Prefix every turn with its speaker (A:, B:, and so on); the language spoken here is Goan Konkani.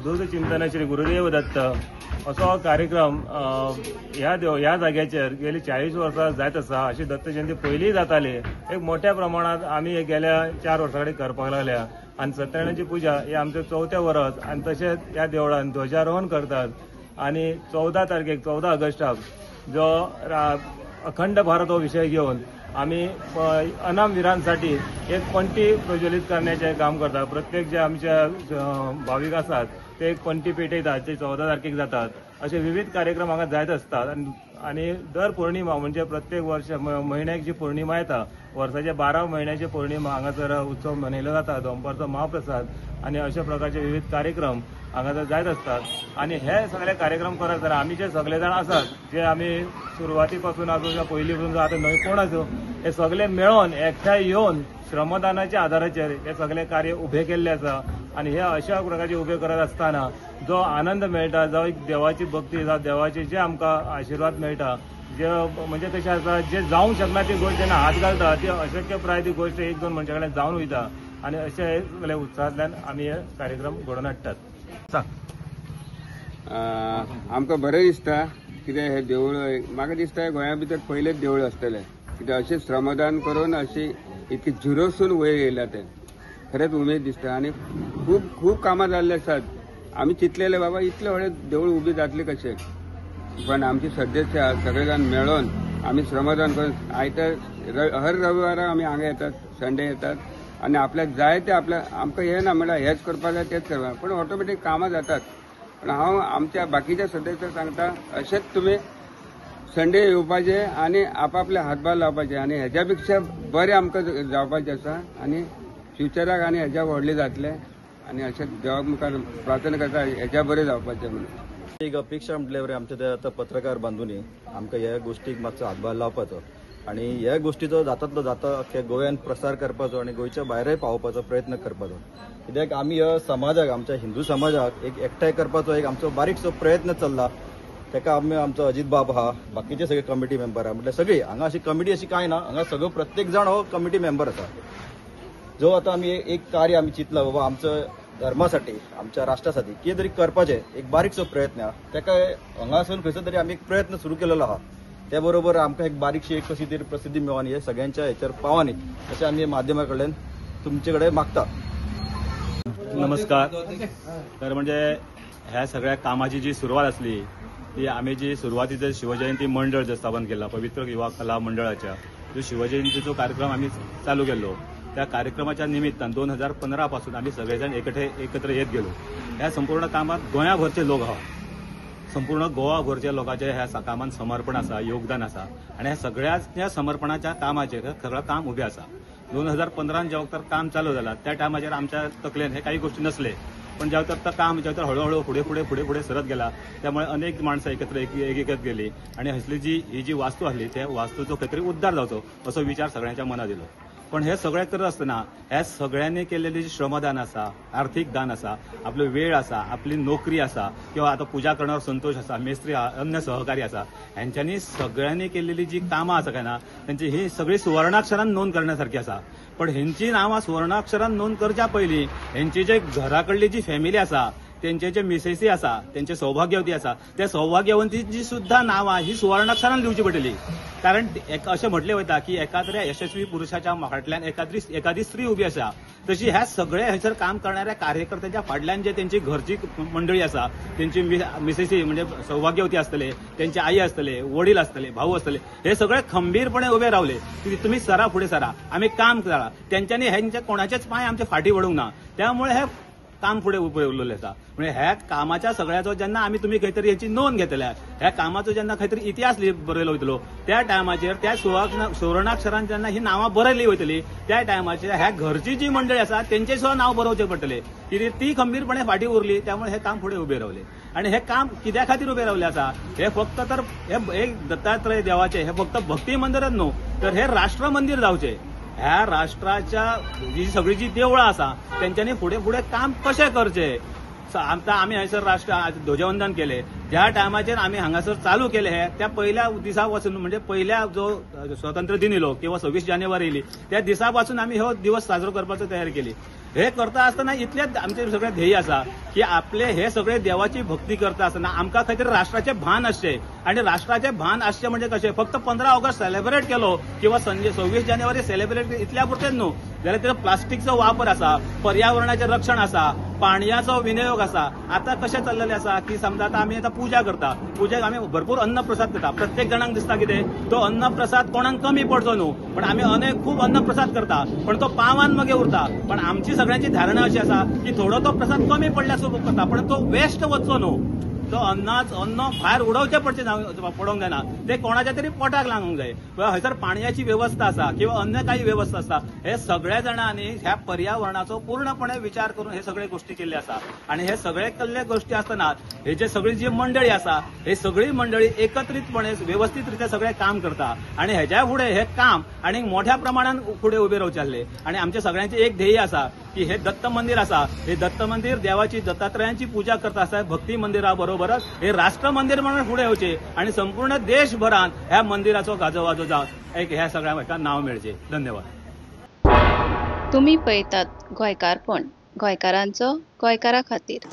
A: अवधूत चिंतन श्री गुरुदेव दत्त असो कार्यक्रम ह्या जाग्याचेर गेली 40 वर्सां जायत आसा. अशी दत्त जयंती पयलीं जाताली, एक मोठ्या प्रमाणात आमी गेल्या 4 वर्सां कडेन करपाक लागल्या. आनी सत्यनारायणाची पुजा ही आमचें चवथें वर्स आनी तशेंच ह्या देवळान ध्वजारोहण करतात. आनी 14 तारखेक 14 ऑगस्टाक जो अखंड भारत हो विषय घेवन आमी अनामवीरांसाठी एक पणटी प्रज्वलित करण्याचें काम करतात. प्रत्येक जे आमच्या भावीक आसात ते एक पणटी पेटयतात, जे 14 तारखेक जातात. असे विविध कार्यक्रम हांगा जायत असतात. आनी दर पौर्णिमा म्हणजे प्रत्येक वर्ष म्हयन्याक जी पौर्णिमा येता, वर्साच्या 12 म्हयन्याची पौर्णिमा हांगासर उत्सव मनयलो जाता, दनपारचो महाप्रसाद आनी अशा प्रकारचे विविध कार्यक्रम हांगासर जायत असतात. आनी हे सगळे कार्यक्रम करत आसतना आमी जे सगळे जाण आसात, जे आमी सुरवाती पासून आसूं, पयलीं पासून आतां नवे कोण आसूं, हे सगळे मेळोन एकठांय येवन श्रमदानाच्या आधाराचेर हे सगळे कार्य उबे केल्ले आसा. आनी हे अशा प्रकारचे उबे करत आसतना जो आनंद मेळटा, जावं एक देवाची भक्ती, जावं देवाचे जे आमकां आशिर्वाद मेळटा, जे म्हणजे कशें आसा, जे जावंक शकना ती गोश्ट जेन्ना हात घालता ती अशक्य प्राय ती गोश्ट 1-2 मनशां कडेन जावन वयता. आनी अशे हे सगळे उत्साहांतल्यान आमी हे कार्यक्रम घडोवन हाडटात.
B: आमकां बरें दिसता कितें हे देवूळ, म्हाका दिसता गोंया भितर पयलेच देवूळ आसतलें कित्याक अशें श्रमदान करून अशी इतकी झुरसून वयर येयला तें खरेंच उमेद दिसता. आनी खूब खूब कामां जाल्लीं आसात. आमी चिंतलेले बाबा इतले व्हडलें देवूळ उबें जातलें कशें, पण आमचे सदस्य आसा सगळे जाण मेळोन आमी श्रमदान करून आयतार हर रविवारा आमी हांगा येतात, संडे येतात आनी आपल्याक जाय ते आपल्या आमकां हें ना म्हणल्यार हेंच करपाक जाय तेंच करपाक, पण ऑटोमॅटीक कामां जातात. पण हांव आमच्या बाकीच्या सदस्यांक सांगता, अशेंच तुमी संडे येवपाचे आनी आपापले हातभार लावपाचे आनी हेज्या पेक्षा बरें आमकां जावपाचें आसा आनी फ्युचराक आनी हेज्या व्हडलें जातलें आनी अशें देवाक मुखार प्रार्थना करता हेज्या बरें जावपाचें म्हणून.
C: एक अपेक्षा म्हटल्यार आमचे ते आतां पत्रकार बांधूनी आमकां ह्या गोश्टीक मातसो हातभार लावपाचो आनी ह्या गोश्टीचो जातातलो जाता अख्ख्या गोंयान प्रसार करपाचो आनी गोंयच्या भायरय पावोवपाचो प्रयत्न करपाचो. कित्याक आमी ह्या समाजाक, आमच्या हिंदू समाजाक एक एकठांय करपाचो एक आमचो बारीकसो प्रयत्न चल्ला. ताका आमी आमचो अजीत बाब आहा, बाकीचे सगळे कमिटी मेंबर आहा, म्हटल्यार सगळी हांगा अशी कमिटी अशी कांय ना, हांगा सगळो प्रत्येक जाण हो कमिटी मेंबर आसा. जो आतां आमी एक कार्य आमी चिंतला बाबा आमचो धर्मासाठी, आमच्या राष्ट्रासाठी कितें तरी करपाचें एक बारीकसो प्रयत्न आहा. ताका हांगासून खंयसर तरी आमी एक प्रयत्न सुरू केलेलो आहा. त्या बरोबर आमकां एक बारीकशी एक कशी तरी प्रसिद्धी मेळोन हे सगळ्यांच्या हेचेर पावनी अशें आमी माध्यमा कडल्यान तुमचे कडेन मागता.
D: नमस्कार. तर म्हणजे ह्या सगळ्या कामाची जी सुरवात आसली ती आमी जी सुरवातीचे शिवजयंती मंडळ जे स्थापन केला, पवित्र युवा कला मंडळाच्या जो शिवजयंतीचो कार्यक्रम आमी चालू केल्लो, त्या कार्यक्रमाच्या निमित्तान 2015 पासून आमी सगळे जाण एकत्र येत गेलो. ह्या संपूर्ण कामात गोंयाभरचे लोक आहा, संपूर्ण गोवाभरच्या लोकांचे ह्या कामान समर्पण आसा, योगदान आसा आनी ह्या सगळ्या समर्पणाच्या कामाचेर सगळं काम उबें आसा. 2015 जेव्हा तर काम चालू जाला त्या टायमाचेर आमच्या तकलेन हे काही गोष्टी नसले, पण जेव्हा तर काम जेव्हा तर हळूहळू फुडें फुडें फुडें फुडें सरत गेला, त्यामुळे अनेक माणसं एकत्र एक गेली आनी हसली जी ही जी वास्तू आसली त्या वास्तूचो खंय तरी उद्धार जावचो असो विचार सगळ्यांच्या मनात येयलो. पण हे सगळें करत आसतना ह्या सगळ्यांनी केलेले जे श्रमदान आसा, आर्थीक दान आसा, आपलो वेळ आसा, आपली नोकरी आसा, किंवा आतां पुजा करणार संतोष आसा, मेस्त्री अन्य सहकारी आसा, हेंच्यांनी सगळ्यांनी केलेली जी कामां आसा काय ना तेंची ही सगळी सुवर्णाक्षरान नोंद करण्यासारखी आसा. पण हेंची नांवां सुवर्णाक्षरान नोंद करच्या पयलीं हेंची जे घरा कडली जी फॅमिली आसा, तेंचे जे मिसेसी आसा, तेंचे सौभाग्यवती आसा, त्या सौभाग्यवंतीची सुद्धा नांवां ही सुवर्णाक्षरान दिवची पडटली. कारण अशें म्हटलें वता की एकाद्र्या यशस्वी पुरुषाच्या फाटल्यान एखादी स्त्री उबी आसा, तशी ह्या सगळ्या हयसर काम करणाऱ्या कार्यकर्त्यांच्या फाटल्यान जे तेंची घरची मंडळी आसा, तेंची मिसेसी म्हणजे सौभाग्यवती आसतले, तेंची आई आसतले, वडील आसतले, भाऊ आसतले, हे सगळे खंबीरपणे उबे रावले की तुमी सरा फुडें सरा, आमी काम करा. तेंच्यांनी हेंच्या कोणाचेच पांय आमचे फाटी पडूंक ना, त्यामुळे हे काम फुडें उबें उरलेलें आसा. म्हणजे ह्या कामाच्या सगळ्याचो जेन्ना आमी तुमी खंय तरी हेची नोंद घेतल्या, ह्या कामाचो जेन्ना खंय तरी इतिहास बरयलो वयतलो त्या टायमाचेर त्या सुवर्णाक्षरान जेन्ना ही नांवां बरयली वयतली त्या टायमाचेर ह्या घरची जी मंडळी आसा तेंचे सुद्दां नांव बरोवचें पडटलें. कित्याक ती खंबीरपणे फाटीं उरली, त्यामुळे हें काम फुडें उबें रावलें. आनी हें काम कित्या खातीर उबें रावलें आसा, हें फक्त तर हे एक दत्तात्रय देवाचें हें फक्त भक्ती मंदिरच न्हू, तर हें राष्ट्र मंदीर जावचें. ह्या राष्ट्राच्या जी सगळी जी देवळां आसा तेंच्यांनी फुडें फुडें काम कशें करचें. आतां आमी हयसर राष्ट्र ध्वजवंदन केलें, ज्या टायमाचेर आमी हांगासर चालू केले हे त्या पहिल्या दिसा पासून म्हणजे पहिल्या जो स्वतंत्र दिन येयलो किंवा 26 जानेवारी येयली त्या दिसा पासून आमी हो दिवस साजरो करपाचो तयारी केली. हे करता आसतना इतलेच आमचे सगळे ध्येय आसा की आपले हे सगळे देवाची भक्ती करता आसतना आमकां खंय तरी राष्ट्राचें भान आसचें आनी राष्ट्राचें भान आसचें म्हणजे कशें फक्त 15 ऑगस्ट सेलेब्रेट केलो किंवा 26 जानेवारी सेलेब्रेट इतल्या पुरतेच न्हू, जाल्यार तेजो प्लास्टिकचो वापर आसा, पर्यावरणाचें रक्षण आसा, पाणयाचो विनियोग आसा. आतां कशें चल्लेलें आसा की समजा आतां आमी आतां पुजा करता, पुजेक आमी भरपूर अन्नप्रसाद करता. प्रत्येक जाणांक दिसता कितें तो अन्नप्रसाद कोणाक कमी पडचो न्हू, पण आमी अनेक खूब अन्नप्रसाद करता पण तो पावान मागीर उरता. पण आमची सगळ्यांची धारणा अशी आसा की थोडो तो प्रसाद कमी पडल्यार सुद्दां करता पण तो वेस्ट वचचो न्हू, तो अन्न भायर उडोवचें पडचें पडोवंक जायना, ते कोणाच्या तरी पोटाक लागूंक जाय. हयसर पाणयाची वेवस्था आसा किंवा अन्य काही वेवस्था आसा. हे सगळ्या जाणांनी ह्या पर्यावरणाचो पूर्णपणे विचार करून हे सगळे गोष्टी केल्ले आसा. आनी हे सगळे केल्ले गोष्टी आसतना हे जे सगळी जी मंडळी आसा हे सगळी मंडळी एकत्रितपणे वेवस्थीत रित्या सगळे काम करता आनी हेज्या फुडें हे काम आनी मोठ्या प्रमाणान फुडें उबें रावचें आसलें. आनी आमचे सगळ्यांचें एक ध्येय आसा की हे दत्त मंदिर आसा, हे दत्त मंदिर देवाची दत्तात्रयांची पुजा करता आसा भक्ती मंदिरा बरोबर हे राष्ट्र मंदिर म्हणून फुडें येवचें आनी संपूर्ण देशभरान ह्या मंदिराचो गाजोवाजो जावन एक ह्या सगळ्या हेका नांव मेळचें. धन्यवाद.
E: तुमी पळयतात गोंयकारपण, गोंयकारांचो गोंयकारा खातीर.